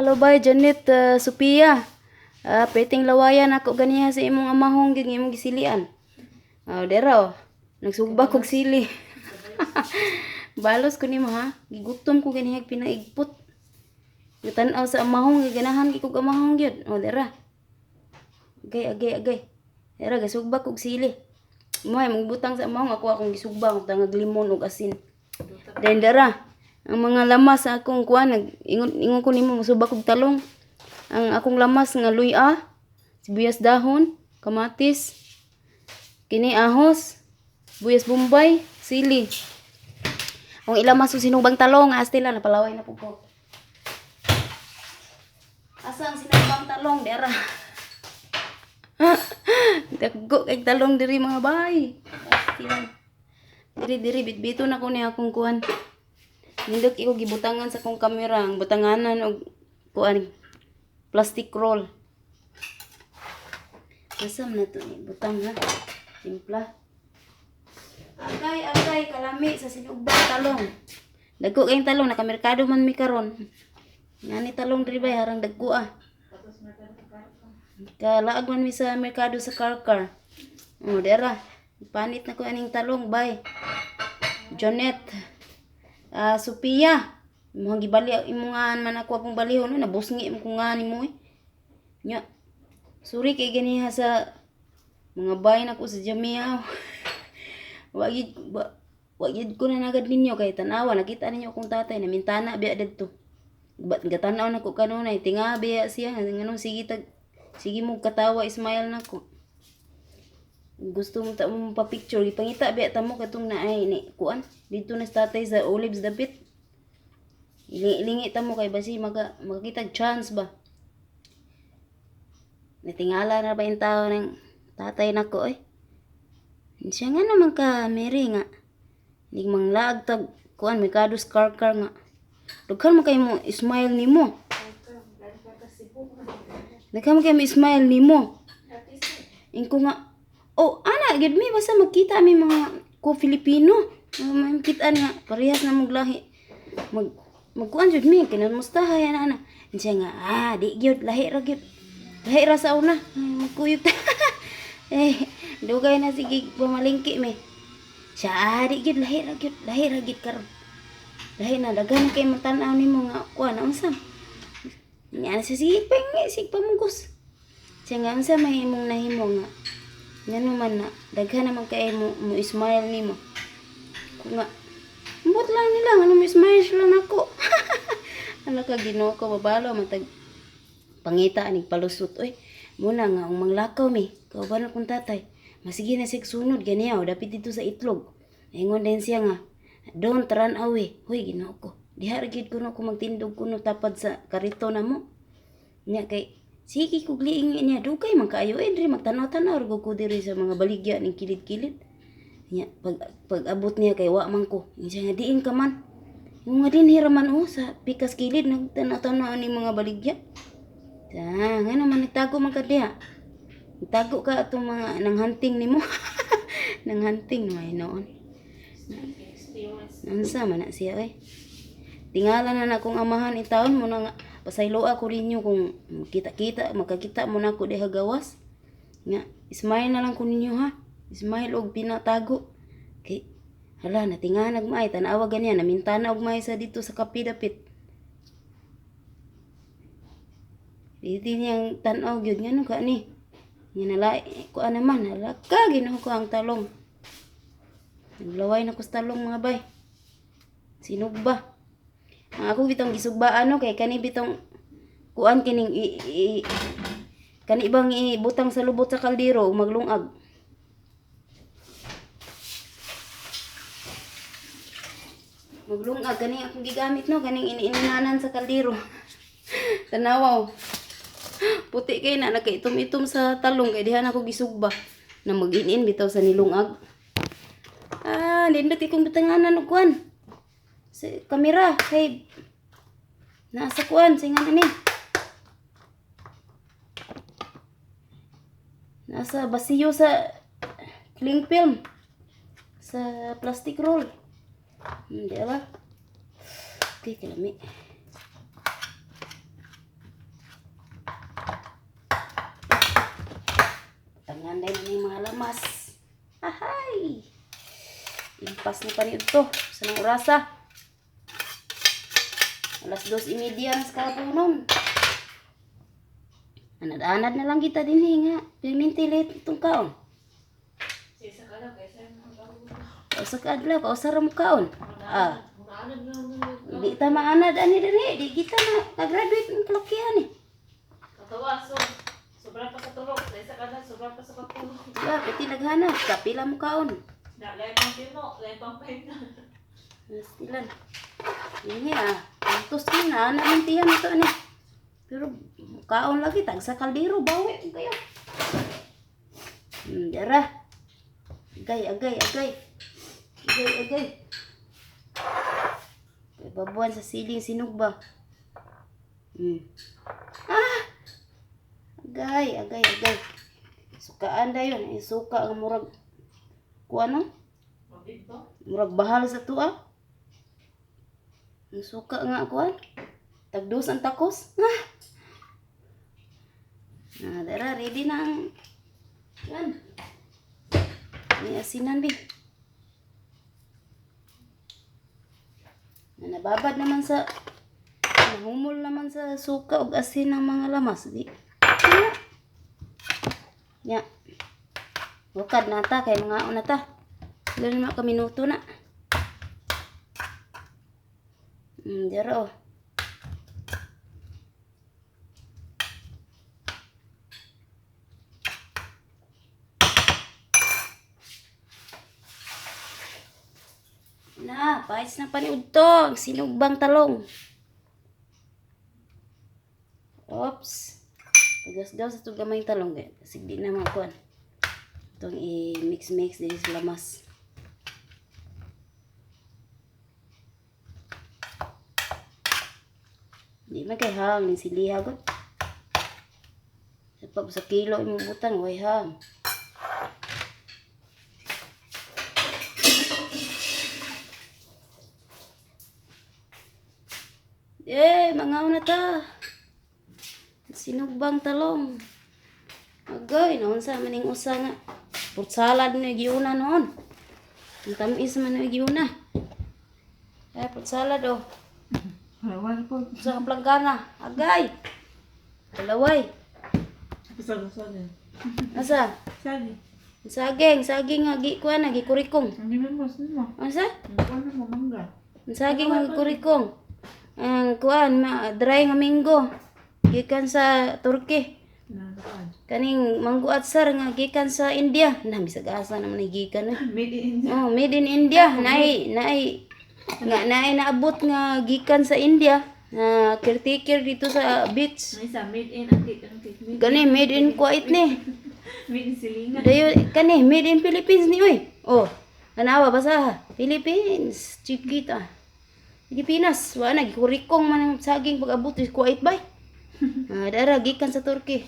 Hello bye, Janet, Sophia. Ah, peting lawayan ako ganiha sa imong amahong gyud nga imong gisilian. Ah, dera oh. Nagsugba kog sili. Balos ko nimo ha. Gigutom ko ganiha pinaigpot. Gitan-aw sa amahong, giganahan gyud kog amahong gyud. Oh, dera. Agay, agay, agay. Dera gasugba kog sili. Mo ay magbutang sa amahong ako akong gisugba og tangag limon ug asin. Then dara, ang mga lamas sa akong kuan nag ingon ingon ko nimo mosuba kog talong. Ang akong lamas nga luya, sibuyas dahon, kamatis, kini ahos, sibuyas bombay, sili. Ang ilamas sa sinubang talong, asti lang napalaway na pud ko. Asa ang sinubang talong dara? Dagko kay talong diri, mga bay. Asti lang. Diri diri bitbito na ko ni akong kuan. Nindot ko gibutangan sa akong kamera, ang butanganan og kuan, plastic roll. Asam na to ni butang ha. Timpla. Agay, agay, kalami sa sinubang talong. Dagko kayong talong, nakamerkado man mi karon. Ngani talong diri bay, harang dagko ah. Kalaag man mi sa merkado sa Karkar. Oh, dera. Panit na ko aning talong bay. Janet. Ah, Sophia. Imong gibali imong man ako akong balihon no, nabusngi mo ko nga nimo eh. Nya. Sorry kay ganiha sa mga bay nako sa Jamia. Wa gid wa, wa gid ko na nagad ninyo kay tanawa nakita ninyo akong tatay na mintana biya didto. Ba gatanaw nako kanunay tinga biya siya nganong sige tag sige mo katawa, smile nako. Gusto mo ta mo pa picture, ipangita biya ta mo katong naay ni kuan dito na sa tatay sa Olives dapit. Ilingi ta mo kay basi maka makakita chance ba. Natingala na ba yung tao ng tatay nako eh. Siya nga naman ka Mary nga. Hindi manglaag tag kuan may kadus karkar nga. Dughan man kay mo smile nimo. Dughan man kay mo smile nimo. Ingko nga, oh, ana gid mi basta magkita mi mga ko Filipino. Makita nga parehas na mong lahi. Mag magkuan jud mi kinamustahay ana ana. Siya nga, ah, di gyud lahi ra gyud. Lahi ra sa una. Magkuyog ta. Eh, dugay na sige pamalingki mi. Siya, ah, di gyud lahi ra gyud, lahi ra gyud karon. Lahi na daghan na kay matan-aw nimo nga kuan unsa. Nya na siya sige pengi sige pamugos. Siya nga unsa may imong nahimo nga ngano man na daghan naman kay mo mo smile nimo. Ko nga ambot lang nila ngano mo smile sila nako. Ala ka, Ginoo ko, babalo man tag pangita aning palusot oy. Muna nga ang manglakaw mi kauban akong tatay. Masige na siya sunod ganiya o dapit dito sa itlog. Ingon din siya nga, "Don't run away." Hoy, Ginoo ko. Diha ra gyud kuno ko magtindog kuno tapad sa karito na mo. Nya kay sige kog liing niya dugay man kaayo eh diri magtanaw-tanaw ra ko diri sa mga baligya ning kilid-kilid. Nya pag abot niya kay wa man ko. Siya nga diin ka man. Yung nga dinhi ra man oh sa pikas kilid nagtanaw-tanaw ni mga baligya. Sa nga naman nagtago man ka diha. Nagtago ka atong mga nang hunting nimo. Nang hunting may noon. Unsa man na siya oy. Tingala na na akong amahan taon mo na nga pasayloa ko ninyo kung kita-kita makakita mo na ako diha gawas. Nga smile na lang ko ninyo ha. Smile og pinatago. Kay hala natinganag maay tanawa ganyan namintana og maay sa dito sa kape dapit. Dito niyang tan-aw gyud ngano ka ni. Nga nala kuan naman hala ka, Ginoo ko, ang talong. Naglaway na ko sa talong, mga bay. Sinugba. Ang ako bitong gisugbaan no kay kani bitong kuan kining i kani bang ibutang sa lubot sa kaldero ug maglungag. Maglungag kani akong gigamit no kaning iniinanan sa kaldero. Tanawaw. Puti kay na nakaitom-itom sa talong kay diha na ako gisugba na mag-inin bitaw sa nilungag. Ah, nindot ikong butanganan og kuan. Sa kamera kay nasa kuan singan ani. Nasa basiyo sa cling film sa plastic roll. Di ba? Okay, kalami. Lamas. Ahay! Impas ni paniud to. Sa nang orasa. 2:30 na sa kapunon. Anad-anad na lang kita din eh nga. Piminti late itong kaon. Sa isa ka lang, kaysa yung mga bago. Kausa ka adlaw, kausa ra mo kaon. Ah, Mga anad na lang. di ta maanad ani diri, di kita na ka-graduate ng kalakihan eh. Katawa, so, sobra pa sa tulog. Sa isa ka lang, sobra pa sa pagtulog. Ba, pati naghanap, kapila mo kaon. Na, lain pang timo, lain pang pahinga. Nastilan. Ini ah, antos ni na anak ng tiyan ito ani. Pero kaon lagi tag sa kaldero bawi kayo. Dara. Agay, agay, agay. Agay, agay. Kay babuan sa siling sinugba. Ah! Agay, agay, agay. Sukaan dayon, eh, suka ang murag kuan no? Mabig ba? Murag bahal sa tuwa. Ang suka nga kuan. Tagdos ang takos. Ah. Ah, dara ready na ang yan. May asinan bi. Na nababad naman sa nahumol naman sa suka ug asin ang mga lamas di. Nya. Nya. Bukad na ta kay mga una ta. Ilan naman ka minuto na. Dira oh. Na, pahis na paniud to. Ang sinugbang talong. Oops. Pagasgaw sa itong gamay talong. Eh. Kasi di na makuan. Itong i-mix-mix din sa lamas. Di man kay hang, ning siliha gud. Sa pag sa kilo imong butang way hang. Eh, mga una ta. Sinugbang talong. Agay, noon sa maning usa nga. Fruit salad na giuna noon. Ang tamis man na giuna. Eh, fruit salad oh. Wala po. Usa ka planggana. Agay. Kalaway. Sa. Asa? Sabi. Saging, saging nga gi kuan na gikurikong. Ang mo, sino mo? Asa? Ang ano mo, mangga. Ang saging nga gikurikong. Ang kuan ma dry nga minggo. Gikan sa Turkey. Nasaan? Kaning manggo atsar nga gikan sa India. Na bisag asa naman ay gikan eh. Made in India. Oh, made in India. Naay naay nga naay naabot nga gikan sa India. Na caretaker dito sa beach. May isa, made in antique, antique. Made, Gani made in Kuwait ni. made in silingan. Dayo kani made in Philippines ni oy. Oh, tanawa basa. Philippines, chiquita. Pilipinas, wa na gikurikong man ang saging pag-abot is Kuwait bay. Ah, dara gikan sa Turkey.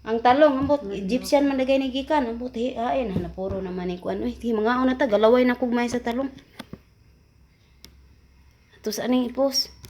Ang talong ambot Egyptian man lagay ni gikan ambot hain na puro naman ni kuan oy. Di mga una ta galaway na kugmay sa talong. Ato sa aning ipos.